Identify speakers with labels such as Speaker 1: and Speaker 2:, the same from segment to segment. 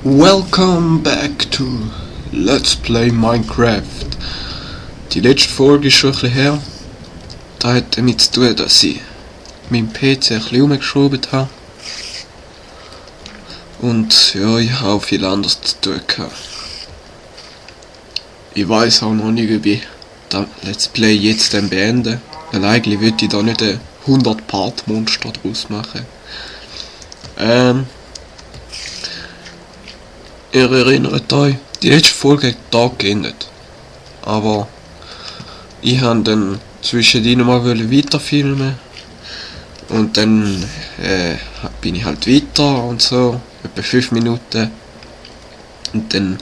Speaker 1: Welcome back to Let's Play Minecraft. Die letzte Folge ist schon ein bisschen her. Das hat damit zu tun, dass ich meinen PC ein bisschen umgeschraubt habe. Und ja, ich habe auch viel anderes zu tun gehabt. Ich weiß auch noch nicht, ob ich das Let's Play jetzt dann beende. Weil eigentlich würde ich da nicht ein 100-Part-Monster draus machen. Ihr erinnert euch, die letzte Folge hat da geendet. Aber ich habe dann zwischendrin mal weiterfilmen. Und dann bin ich halt weiter und so, etwa 5 Minuten. Und dann,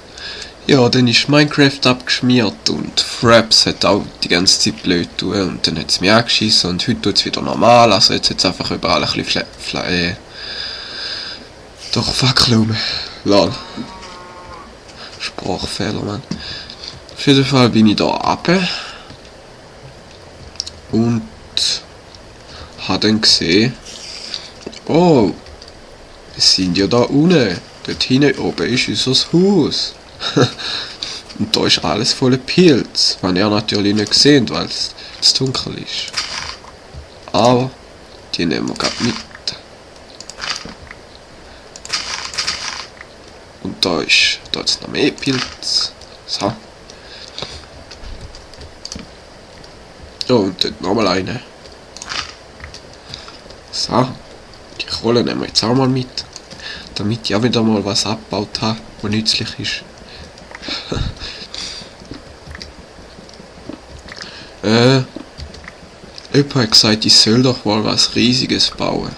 Speaker 1: ja, dann ist Minecraft abgeschmiert und Fraps hat auch die ganze Zeit blöd getan. Und dann hat es mich angeschissen und heute tut es wieder normal. Also jetzt hat es einfach überall ein bisschen doch Fackel lol. Sprachfehler, Mann. Auf jeden Fall bin ich da runter und habe dann gesehen, oh, es sind ja da unten, dort hinten oben ist unser Haus. Und da ist alles voller Pilz, was ihr natürlich nicht seht, weil es zu dunkel ist. Aber die nehmen wir gerade mit. Und da ist noch mehr Pilz. So. Ja, und dort nochmal eine. So. Die Kohle nehmen wir jetzt auch mal mit. Damit ich auch wieder mal was abgebaut habe, was nützlich ist. Jemand hat gesagt, ich soll doch mal was Riesiges bauen.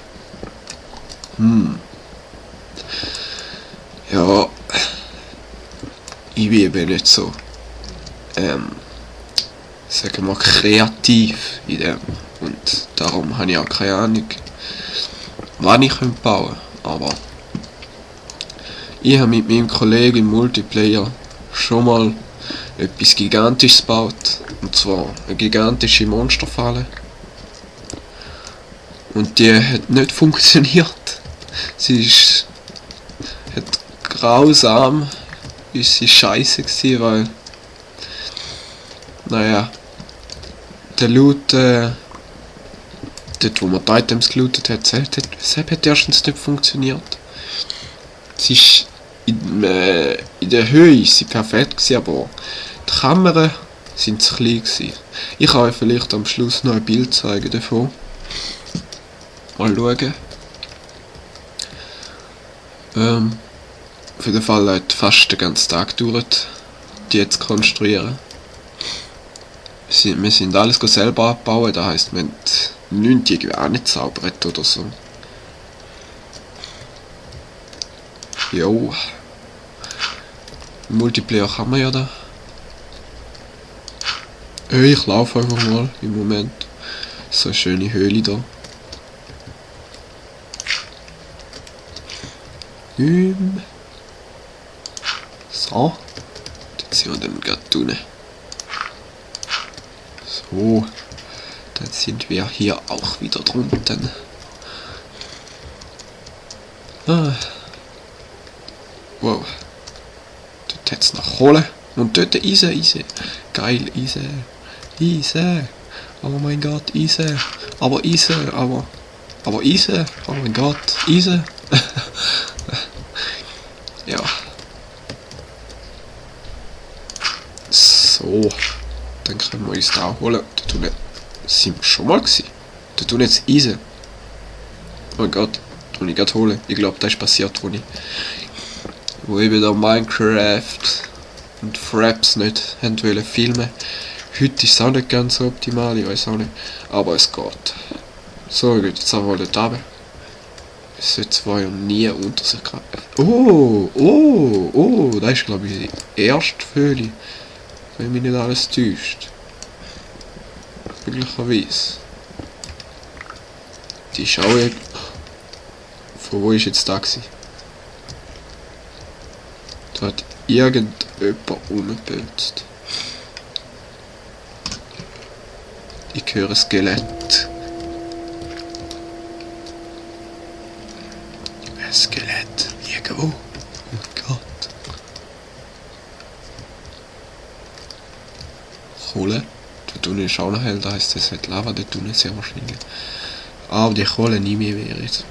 Speaker 1: Ja, ich bin eben nicht so, sagen wir, kreativ in dem. Und darum habe ich auch keine Ahnung, wann ich bauen könnte. Aber ich habe mit meinem Kollegen im Multiplayer schon mal etwas Gigantisches gebaut. Und zwar eine gigantische Monsterfalle. Und die hat nicht funktioniert. Sie hat grausam ist sie scheiße gewesen, weil naja, der Loot, dort wo man die Items gelootet hat, das hat erstens nicht funktioniert. Sie ist in der Höhe ist sie perfekt gewesen, aber die Kammern sind zu klein gewesen. Ich kann euch vielleicht am Schluss noch ein Bild zeigen davon. Mal schauen. Auf jeden Fall hat fast den ganzen Tag gedauert, die zu konstruieren. Wir sind alles selber abbauen, das heisst, wir haben nichts irgendwie angezaubert oder so. Jo. Im Multiplayer kann man ja da. Ich laufe einfach mal im Moment. So eine schöne Höhle da. So. Jetzt sind wir dann gerade unten. So. Dann sind wir hier auch wieder drunten. Wow. Dort hat es noch Kohle. Und dort Eisen. Geil, Eisen. Oh mein Gott, Eisen. Aber Eisen. Oh mein Gott, Eisen. Ja. So. Dann können wir uns da holen. Da sind wir schon mal gewesen. Da tun jetzt Eisen. Oh mein Gott. Da ich gerade holen. Ich glaube, das ist passiert, wo ich wieder Minecraft und Fraps nicht haben wollen filmen. Heute ist es auch nicht ganz so optimal, ich weiß auch nicht. Aber es geht. So, ich gehe jetzt auch mal dort runter. Es sollte zwar ja nie unter sich greifen. Oh, das ist glaube ich die erste Höhle. Wenn mich nicht alles täuscht. Möglicherweise. Die schaue ich. Von wo ist jetzt da gewesen? Da hat irgendjemand umgepölzt. Ich höre Skelett. Ein Skelett. Irgendwo. Oh Kohle. Dort unten ist auch noch hell, das heisst, es hat Lava dort unten sehr wahrscheinlich. Aber die Kohle nie mehr wäre jetzt.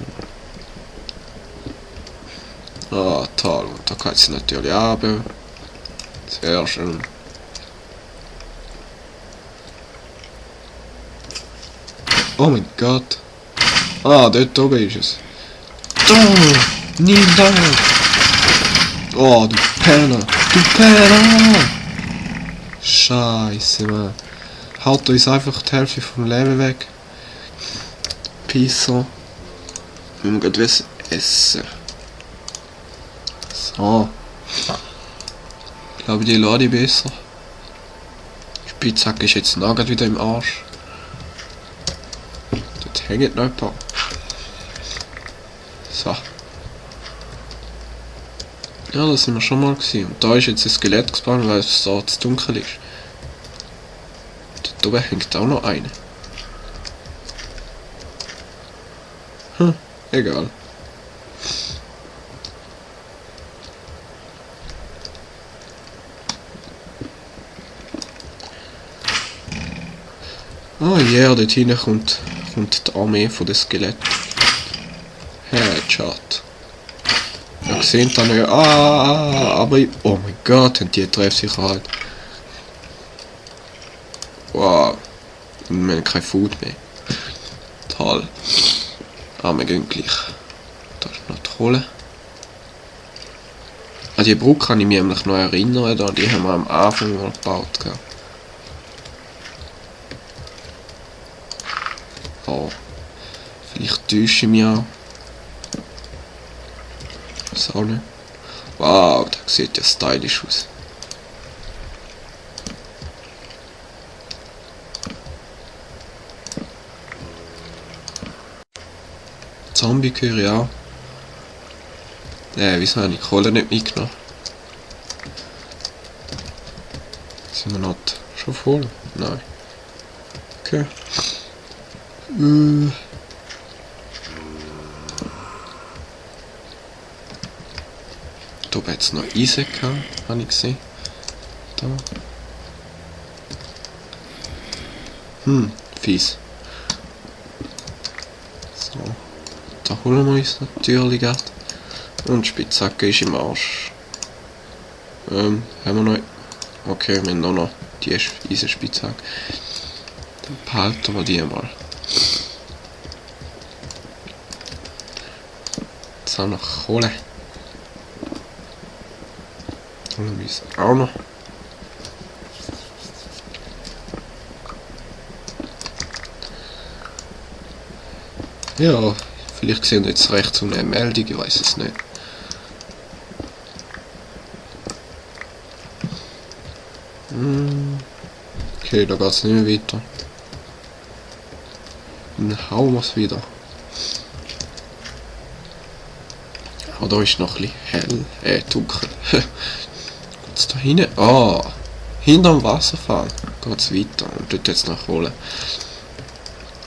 Speaker 1: Ah, toll. Und da kann sie natürlich runter. Sehr schön. Oh mein Gott. Ah, dort oben ist es. Da! Nimm da! Oh, du Penner! Du Penner! Scheiße, Mann. Haut uns einfach die Hälfte vom Leben weg. Pizza. Wir müssen gerade was essen. So. Ich glaube, die lade ich besser. Die Spitzhacke ist jetzt noch wieder im Arsch. Dort hängt noch ein paar. So. Ja, da sind wir schon mal gewesen. Und da ist jetzt ein Skelett gespawnt, weil es so zu dunkel ist. Dort oben hängt auch noch eine. Egal. Oh ja, dort hinten kommt die Armee von den Skeletten. Headshot. Ja, gesehen da nicht. Aber oh mein Gott, haben die Treffsicherheit. Wow. Und wir haben kein Food mehr. Toll. Ah, wir gehen gleich. Da ist noch die Kohle. An die Brücke kann ich mich nämlich noch erinnern, da die haben wir am Anfang mal gebaut. Gell? Oh. Vielleicht täusche ich mich auch. Weiß auch nicht. Wow, das sieht ja stylisch aus. Zombie höre ich auch. Wieso habe ich die Kohle nicht mitgenommen? Sind wir noch schon voll? Nein. Okay. Da hat es noch Eisen gehabt, habe ich gesehen. Da. Fies. So. Da holen wir uns natürlich gerade. Und die Spitzhacke ist im Arsch. Haben wir noch... Okay, wir haben noch die Eisenspitzhacke. Dann behalten wir die mal. Jetzt haben wir noch Kohle. Holen wir uns auch noch. Ja, vielleicht sehen wir jetzt rechts eine Meldung, ich weiß es nicht. Okay, da geht es nicht mehr weiter. Dann hauen wir es wieder. Aber da ist noch ein bisschen hell, dunkel. Geht's da hinten? Ah, hinterm Wasserfall geht es weiter und dort jetzt nach Kohle.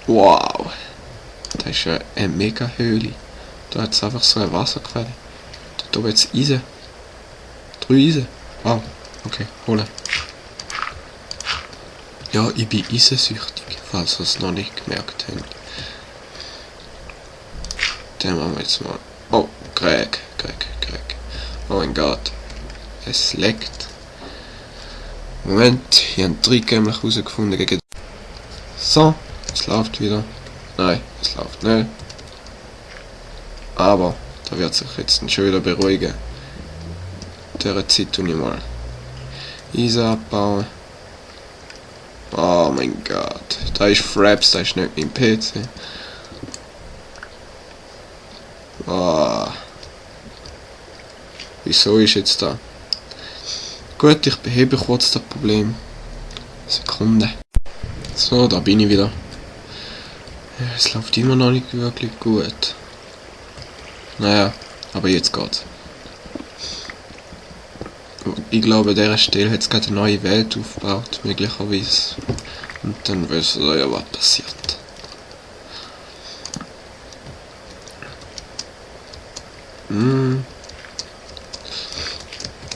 Speaker 1: Wow, das ist eine mega Höhle. Da hat es einfach so eine Wasserquelle. Dort oben jetzt Eisen. 3 Eisen. Wow, okay, holen. Ja, ich bin eisensüchtig, falls ihr es noch nicht gemerkt habt. Dann machen wir jetzt mal... Oh, Craig. Oh mein Gott. Es leckt. Moment, ich habe 3 Gamer herausgefunden gegen... So, es läuft wieder. Nein, es läuft nicht. Aber, da wird sich jetzt schon wieder beruhigen. In dieser Zeit tue ich mal Eisen abbauen. Oh mein Gott. Da ist Fraps, da ist nicht mein PC. Oh. Wieso ist jetzt da? Gut, ich behebe kurz das Problem. Sekunde. So, da bin ich wieder. Ja, es läuft immer noch nicht wirklich gut. Naja, aber jetzt geht's. Ich glaube, an dieser Stelle hat es gerade eine neue Welt aufgebaut, möglicherweise. Und dann wissen wir ja, was passiert.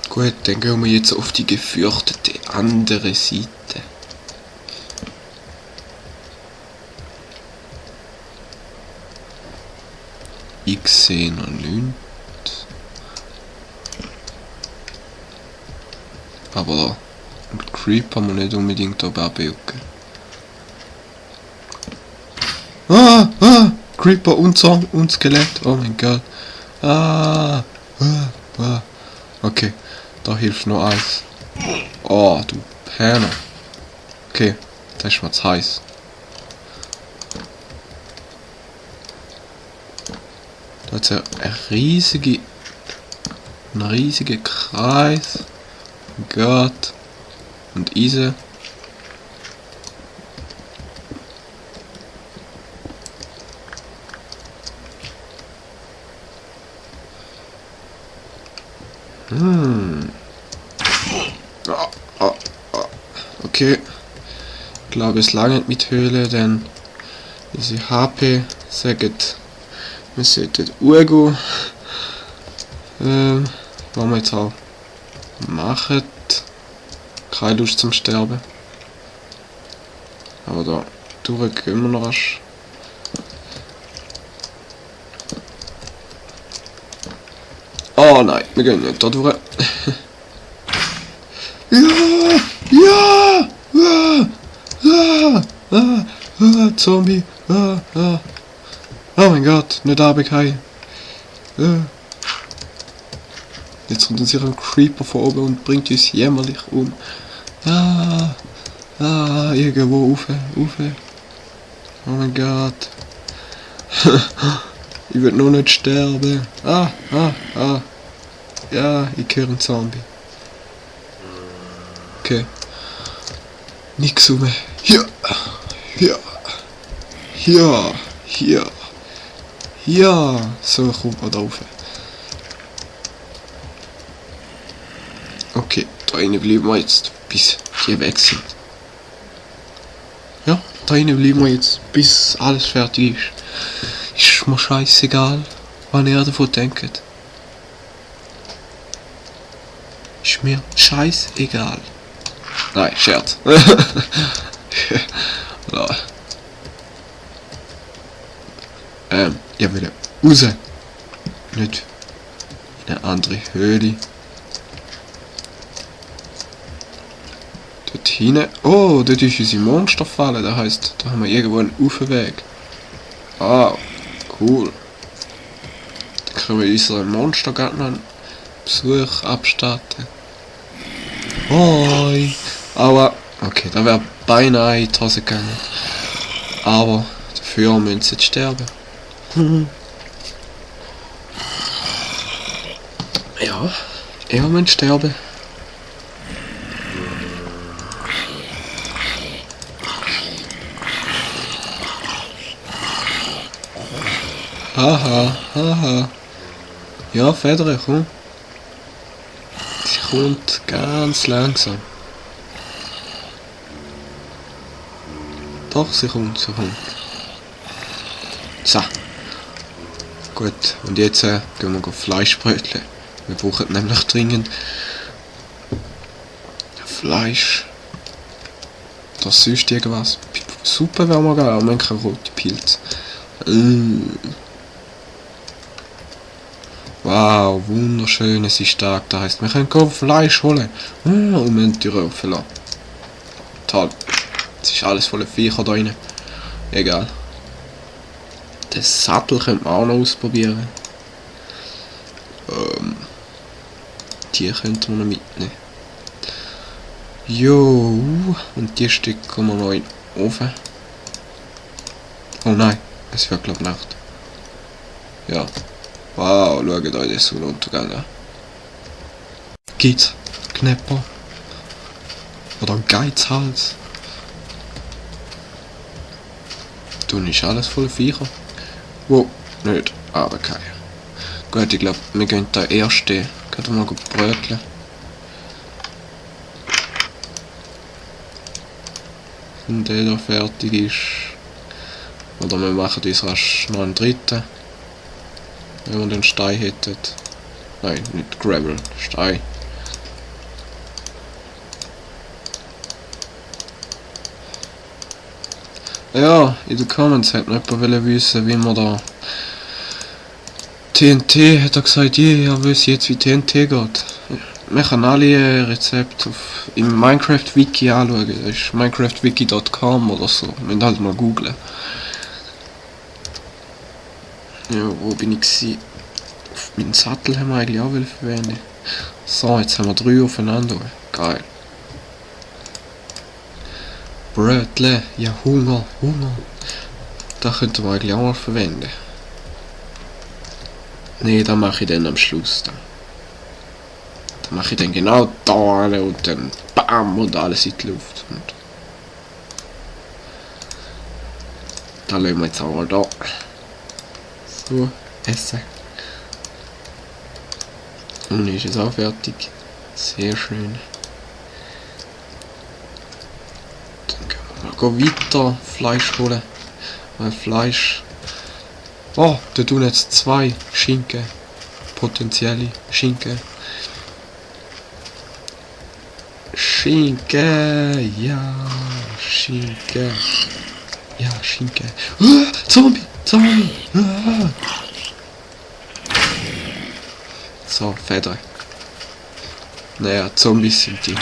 Speaker 1: Gut, dann gehen wir jetzt auf die gefürchtete andere Seite. Ich sehe noch nichts. Aber der Creeper muss nicht unbedingt da abjucken. Creeper und Song und Skelett. Oh mein Gott. Okay, da hilft noch eins. Oh, du Penner. Okay, das ist mir zu heiß. Da hat es ja ein riesiger Kreis. Oh Gott. Und Eisen. Okay. Ich glaube, es langt mit Höhle, denn diese HP sagt, wir sollten Urgo. Was wir jetzt auch machen. Keine Lust zum Sterben. Aber da durch gehen wir noch rasch. Oh nein, wir gehen nicht da durch. Zombie. Oh mein Gott, nicht runtergefallen. Jetzt kommt uns hier ein Creeper vor oben und bringt uns jämmerlich um. Irgendwo rauf. Oh mein Gott. Ich will noch nicht sterben. Ja, ich höre einen Zombie. Okay. Nix um. Hier. So, kommt man da rauf. Okay, da rein bleiben wir jetzt, bis die weg sind. Ja, da rein bleiben wir jetzt, bis alles fertig ist. Ist mir scheißegal, was ihr davon denkt. Ist mir scheißegal. Nein, Scherz. Ich will raus. Nicht in eine andere Höhle. Dort hinten. Oh, dort ist unsere Monsterfalle. Das heisst, da haben wir irgendwo einen Aufweg. Ah, cool. Da können wir unseren Monstergarten einen Besuch abstatten. Hoi. Aber, okay, da wäre beinahe in die Hose gegangen. Aber dafür müssen sie jetzt sterben. Ja, er muss sterben. Haha. Ja, Federe, komm. Sie kommt ganz langsam. Doch, sie kommt. So. Gut, und jetzt gehen wir Fleisch bröteln. Wir brauchen nämlich dringend Fleisch. Das sonst irgendwas. Suppe wäre mal geil, aber man kann rote Pilze. Wow, wunderschön, es ist stark. Das heisst, wir können Fleisch holen. Und wir müssen die Röpfe lassen. Toll. Es ist alles voller Viecher da rein. Egal. Den Sattel könnte man auch noch ausprobieren. Die könnte man noch mitnehmen. Jo, und die Stücke kommen wir noch in den Ofen. Oh nein, es wird glaube ich Nacht. Ja. Wow, schaut euch den Sonnenuntergang an. Geht's? Knepper? Oder Geizhals? Du ist alles voller Viecher. Wo? Nicht runterfallen. Gut, ich glaube, wir gehen da erst stehen. Können wir mal bröteln. Wenn der da fertig ist. Oder wir machen uns rasch noch einen dritten. Wenn wir den Stein hätten. Nein, nicht Gravel, Stein. Ja, in den Comments hat noch jemand wissen, wie man da TNT hat er gesagt, er weiß jetzt wie TNT geht. Man kann alle Rezepte im Minecraft-Wiki anschauen. Das ist minecraftwiki.com oder so. Man muss halt mal googlen. Ja, wo bin ich gewesen? Auf meinen Sattel haben wir eigentlich auch verwenden. So, jetzt haben wir 3 aufeinander. Geil. Brötle, ja Hunger. Das könnten wir eigentlich auch mal verwenden. Ne, das mache ich dann am Schluss. Dann mache ich dann genau da und dann BAM und alles in die Luft. Und da lassen wir jetzt auch mal da. So, essen. Und ist es auch fertig. Sehr schön. Dann können wir mal weiter Fleisch holen. Weil Fleisch... Oh, da tun jetzt 2 Schinken. Potenzielle Schinken. Schinken, ja, Schinken. Ja, Schinken. Zombie! So, Feder. Naja, Zombies sind die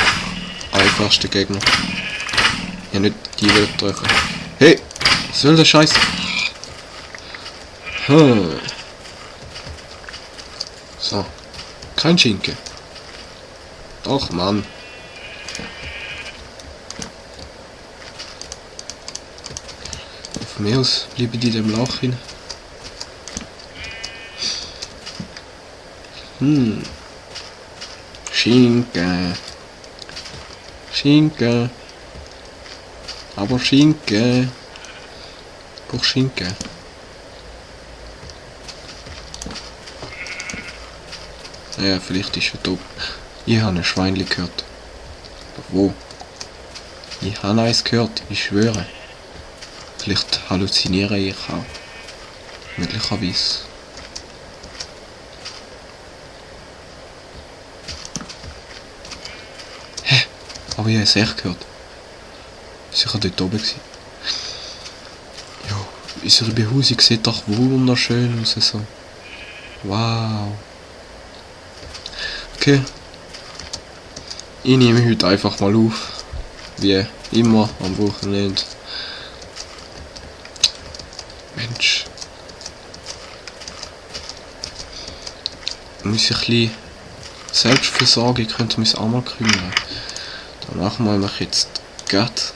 Speaker 1: einfachsten Gegner. Ja, nicht die will drücken. Hey! Was soll der Scheiß? So. Kein Schinken. Doch, Mann. Von mir aus bleiben die in dem Loch hin. Schinken. Aber Schinken. Doch Schinken. Ja, vielleicht ist er tot. Ich habe ein Schweinli gehört. Aber wo? Ich habe eins gehört, ich schwöre. Vielleicht halluziniere ich auch. Möglicherweise. Hä? Aber ich habe es echt gehört. Sicher dort oben gewesen. Ja, unsere Behausung sieht doch wunderschön aus. So. Wow. Okay. Ich nehme heute einfach mal auf. Wie immer am Wochenende. Mensch. Muss ich ein bisschen Selbstversorgung, könnte mich auch mal kümmern. Dann machen wir jetzt Geld.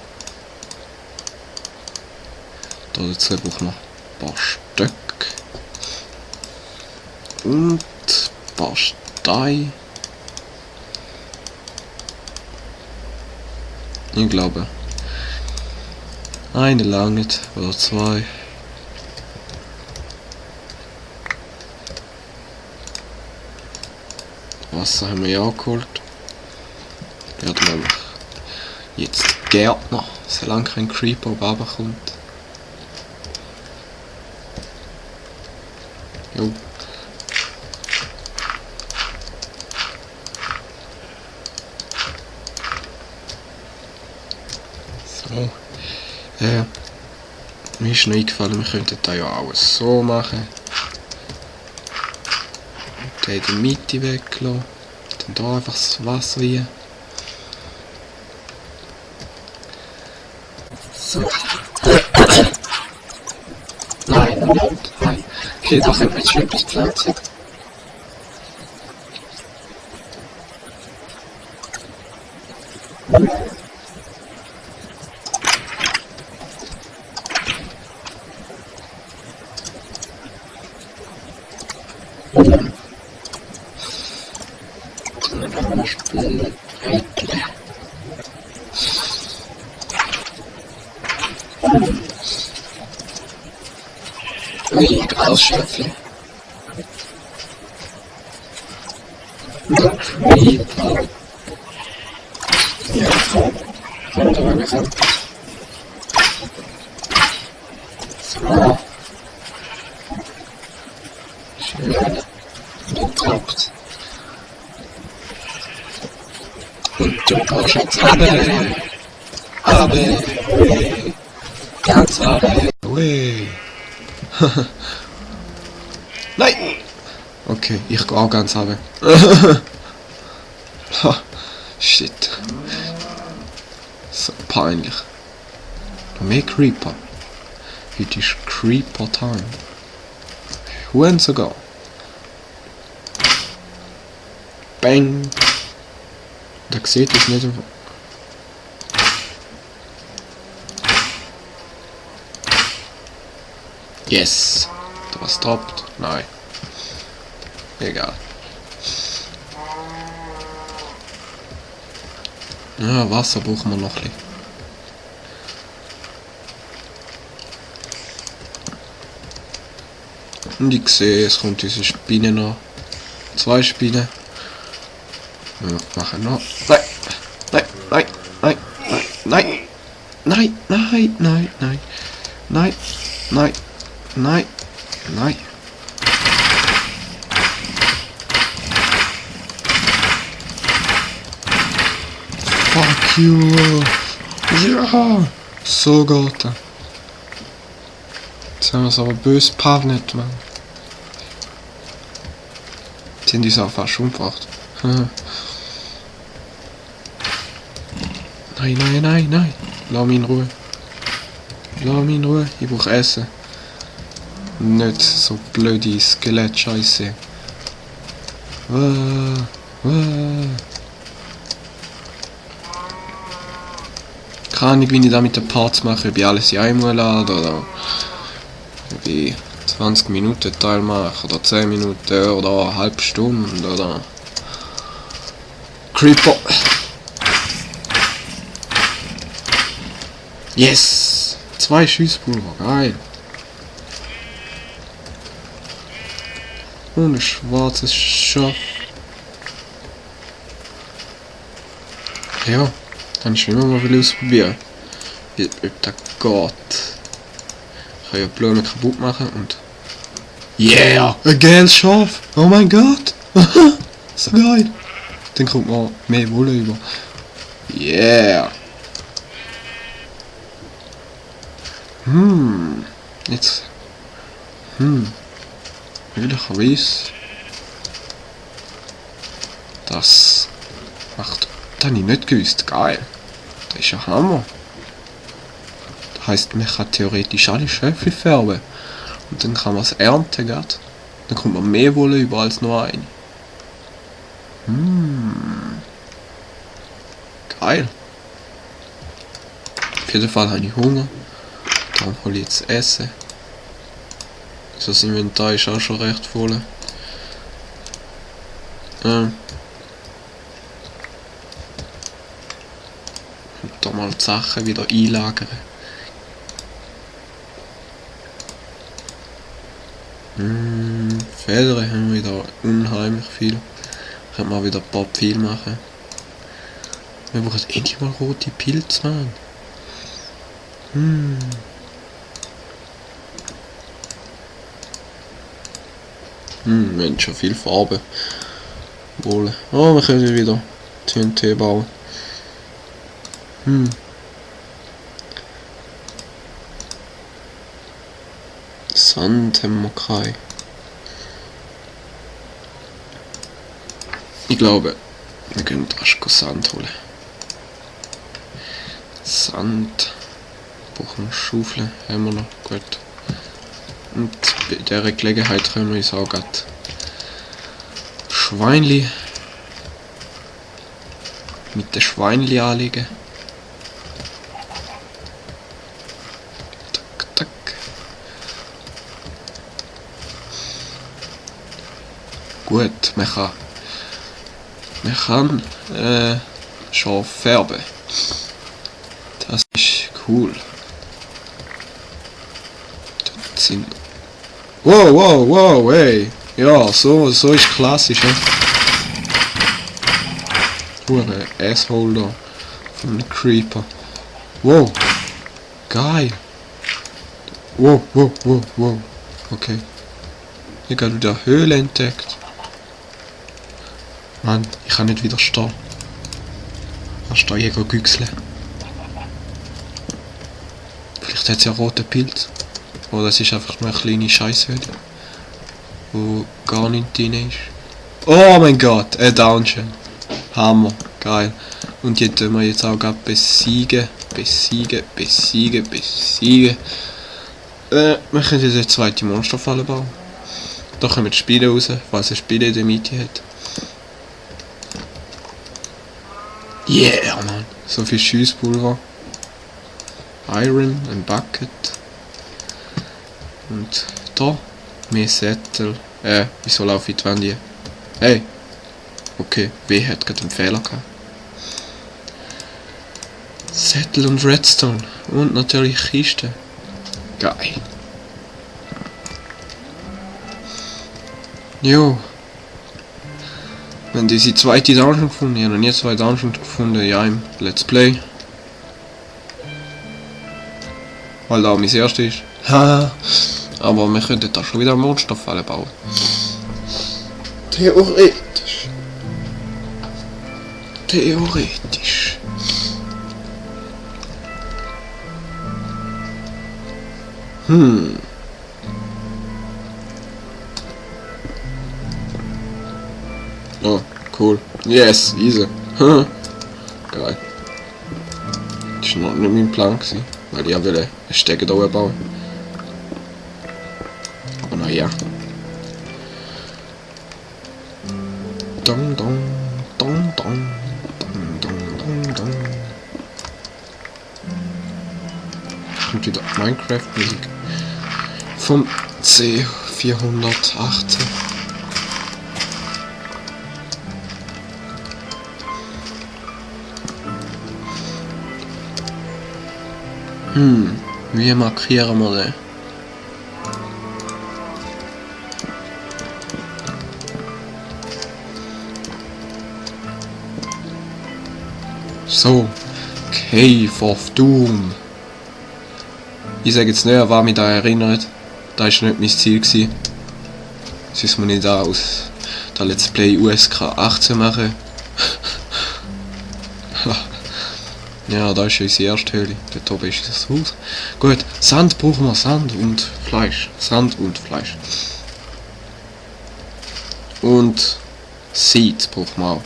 Speaker 1: Dazu brauche ich noch ein paar Stöcke. Und ein paar Steine. Ich glaube, eine langt oder 2. Wasser haben wir ja auch geholt. Werden wir nämlich jetzt Gärtner, solange kein Creeper runterkommt. Jo. So. Mir ist noch eingefallen, wir könnten da ja alles so machen. Den in der Mitte weglassen. Dann da einfach das Wasser rein. So. Nein. Okay, da können wir jetzt schon etwas pflanzen. Ui, Grasschöpfchen. Creeper. Ja, wunderbar gesagt. So. Schön. Geklappt. Und du brauchst jetzt aber. Ganz aber. Ui. Nein! Okay, ich gehe auch ganz runter. Shit. So peinlich. Noch mehr Creeper. Heute ist Creeper Time. Huren sogar. Bang. Da sieht es nicht. Yes. Da was droppt. Nein. Egal. Ja, Wasser brauchen wir noch ein bisschen. Und ich sehe, es kommt diese Spinne noch. 2 Spinnen. Ja, machen noch. Nein! Nein! Nein! Nein! Nein! Nein! Nein! Nein! Nein! Nein! Nein! Nein! Fuck you! Ja! So geht er. Jetzt haben wir es aber böse pavnet, Mann. Jetzt haben die es auch fast umgebracht. Nein, nein, nein, nein! Lass mich in Ruhe. Lass mich in Ruhe, ich brauche Essen. Nicht so blöde Skelett-Scheiße. Keine Ahnung, wie ich da mit den Parts mache, ob ich alles in einem lade oder ob ich 20 Minuten Teil mache oder 10 Minuten oder eine halbe Stunde oder Creeper. Yes! 2 Schusspulver, geil. Und ein schwarzes Schaf. Ja, dann ist immer mal ausprobieren. Ob das geht. Ich kann ja die Blumen kaputt machen und... Yeah! Ein gelbes Schaf! Oh mein Gott! So geil! Dann kommt man mehr Wolle über. Yeah! Jetzt... Möglicherweise... Das... macht... Das habe ich nicht gewusst. Geil! Das ist ja Hammer! Das heisst, man kann theoretisch alle Schöpfe färben. Und dann kann man es ernten, grad. Dann kommt man mehr Wolle über als nur eine. Geil! Auf jeden Fall habe ich Hunger. Darum hole ich jetzt Essen. Das Inventar ist auch schon recht voll. Und da mal die Sachen wieder einlagern. Federn haben wir wieder unheimlich viel. Können wir wieder ein paar Pfeile machen. Wir brauchen endlich mal rote Pilze, Mann. Wir haben schon viel Farbe. Wohl. Oh, wir können wieder TNT bauen. Sand haben wir keinen. Ich glaube, wir können rasch Sand holen. Sand. Brauchen wir Schaufel, haben wir noch. Gut. Und bei dieser Gelegenheit können wir uns auch gerade Schweinli mit den Schweinli anlegen. Tack, tack. Gut, man kann schon färben. Das ist cool. Dort sind... Wow, ey. Ja, so ist klassisch, ne? Hure Asshole da. Von einem Creeper. Wow. Geil. Wow. Okay. Ich habe wieder Höhle entdeckt. Mann, ich kann nicht widerstehen. Da stehe ich güchseln. Vielleicht hat es ja rote Pilz. Oder es ist einfach nur eine kleine Scheisshöhle. wo gar nicht drin ist. Oh mein Gott, ein Dungeon. Hammer, geil. Und die tun wir jetzt auch gerade besiegen. Wir können jetzt eine zweite Monsterfalle bauen. Da kommen die Spiele raus, falls ein Spiel in der Mitte hat. Yeah, Mann. So viel Schusspulver. Iron, ein Bucket. Und da, mehr Sättel. Wieso laufe ich die Wände? Hey! Okay, W hat gerade einen Fehler gehabt. Sättel und Redstone. Und natürlich Kisten. Geil. Jo. Wir haben diese zweite Dungeon gefunden. Ich habe noch nie 2 Dungeons gefunden, ja, im Let's Play. Weil da mein erster ist. Haha. Aber wir könnten da schon wieder eine Monsterfalle bauen. Theoretisch. Theoretisch. Oh, cool. Yes, easy. Geil. Das war noch nicht mein Plan gewesen, weil ich wollte einen Stege da oben bauen. Aber naja. Dong dong, dong dong, dong dong dong dong. Und wieder Minecraft-Musik. Vom C418. Wie markieren wir den? So, Cave of Doom. Ich sage jetzt nicht, an was mich da erinnert. Das war nicht mein Ziel gewesen. Sonst muss ich da aus der Let's Play USK 18 machen. Ja, da ist unsere erste Höhle. Dort oben ist das Haus. Gut, Sand brauchen wir, Sand und Fleisch. Sand und Fleisch. Und Seed brauchen wir auch.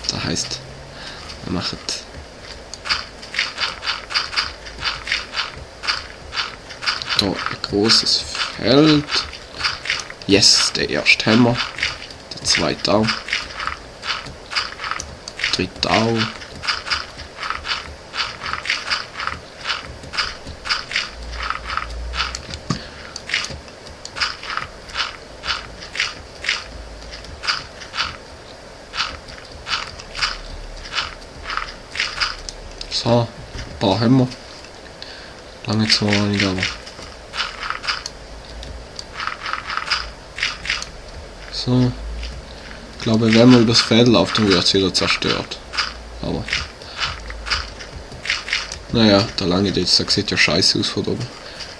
Speaker 1: Das heisst, wir machen da ein großes Feld. Yes, der erste haben wir. Der zweite auch. Der dritte auch. So, ein paar haben wir. Lange zwar nicht, aber. So. Ich glaube, wenn man übers Feld läuft, dann wird es wieder zerstört. Aber. Naja, der lange jetzt, das sieht ja scheiße aus von oben.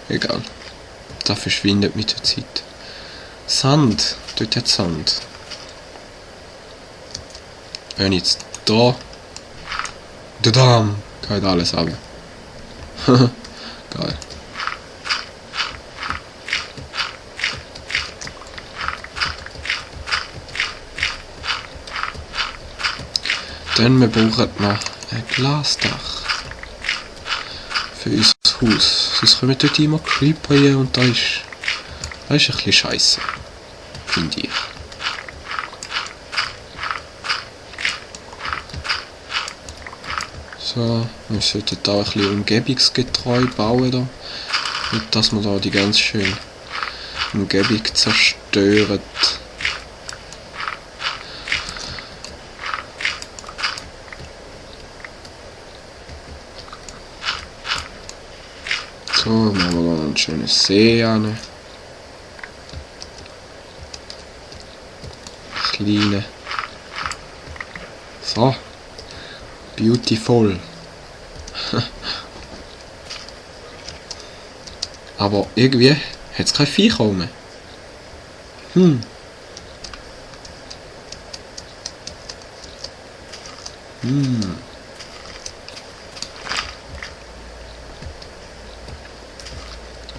Speaker 1: Egal. Das verschwindet mit der Zeit. Sand. Dort hat Sand. Wenn ich jetzt da. Dadam! Geht alles ab. Geil. Dann wir brauchen noch ein Glasdach. Für unser Haus. Sonst kommen dort immer Creeper hier und das ist ein bisschen scheiße. Finde ich. So, wir sollten da ein bisschen umgebungsgetreu bauen da. Nicht, dass wir da die ganz schön Umgebung zerstören. So, machen wir da einen schönen See an. Kleine. So. Beautiful. Aber irgendwie hat es kein Viech rum.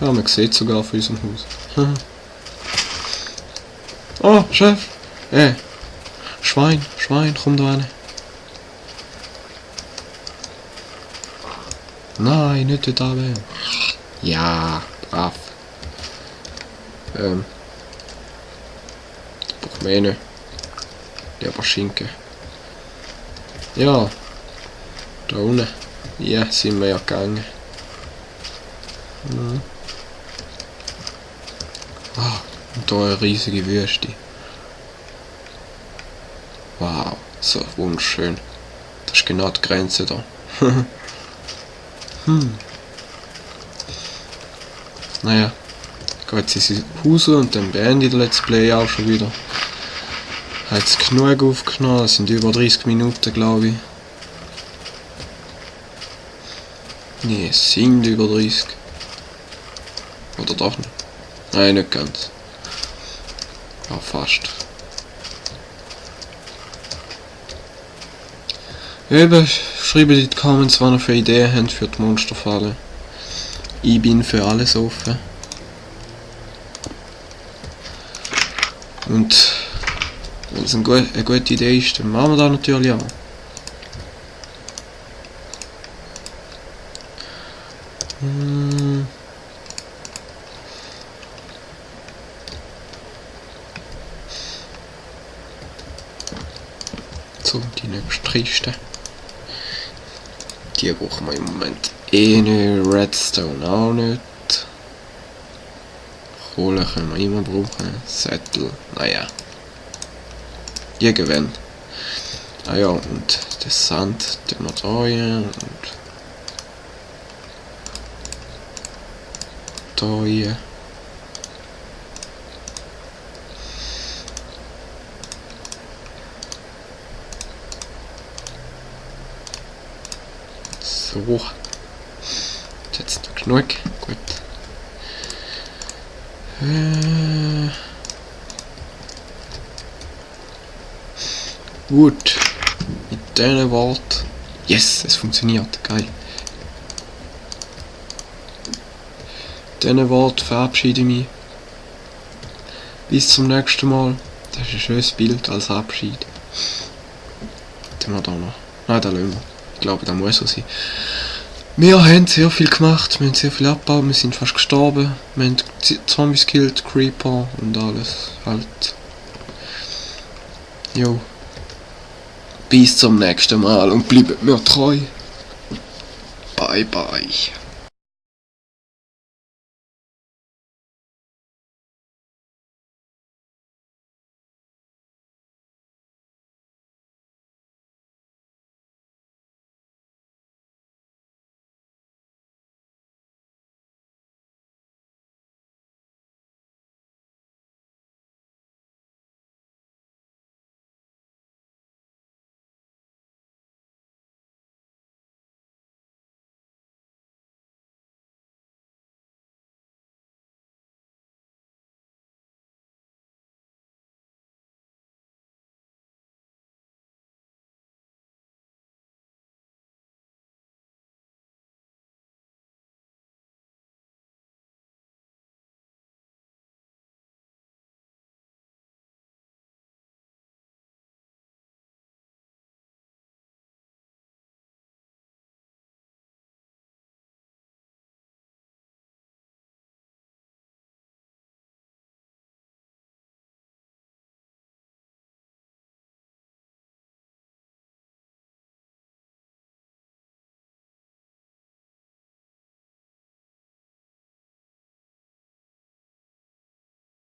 Speaker 1: Ja, man sieht sogar von unserem Haus. Oh, Chef! Schwein, komm da rein. Nein, nicht dort runter. Ja, brav. Braucht mehr nicht. Lieber Schinken. Ja. Da unten. Ja, sind wir ja gegangen. Ah, und da eine riesige Wüste. Wow, so wunderschön. Das ist genau die Grenze da. Naja, geht jetzt ins Haus und dann beende ich das Let's Play auch schon wieder. Hat es genug aufgenommen, das sind über 30 Minuten, glaube ich. Nee, es sind über 30. Oder doch nicht? Nein, nicht ganz. Ja, fast. Eben, schreibt in die Comments, was ihr für Ideen habt für die Monsterfalle. Ich bin für alles offen. Und wenn es eine gute Idee ist, dann machen wir das natürlich auch. So, die nächste Kiste. Die brauchen wir im Moment eh nicht. Redstone auch nicht. Kohle können wir immer brauchen. Sättel, naja. Die gewinnen. Ah ja, und den Sand, den wir da rein und da rein. So. Jetzt noch genug. Gut. Gut. Mit diesen Worten. Yes, es funktioniert. Geil. Mit diesen Worten verabschiede ich mich. Bis zum nächsten Mal. Das ist ein schönes Bild als Abschied. Den wir da noch. Nein, den lassen wir. Ich glaube, das muss so sein. Wir haben sehr viel gemacht, wir haben sehr viel abgebaut, wir sind fast gestorben, wir haben Zombies gekillt, Creeper und alles halt. Jo. Bis zum nächsten Mal und bleibt mir treu. Bye bye.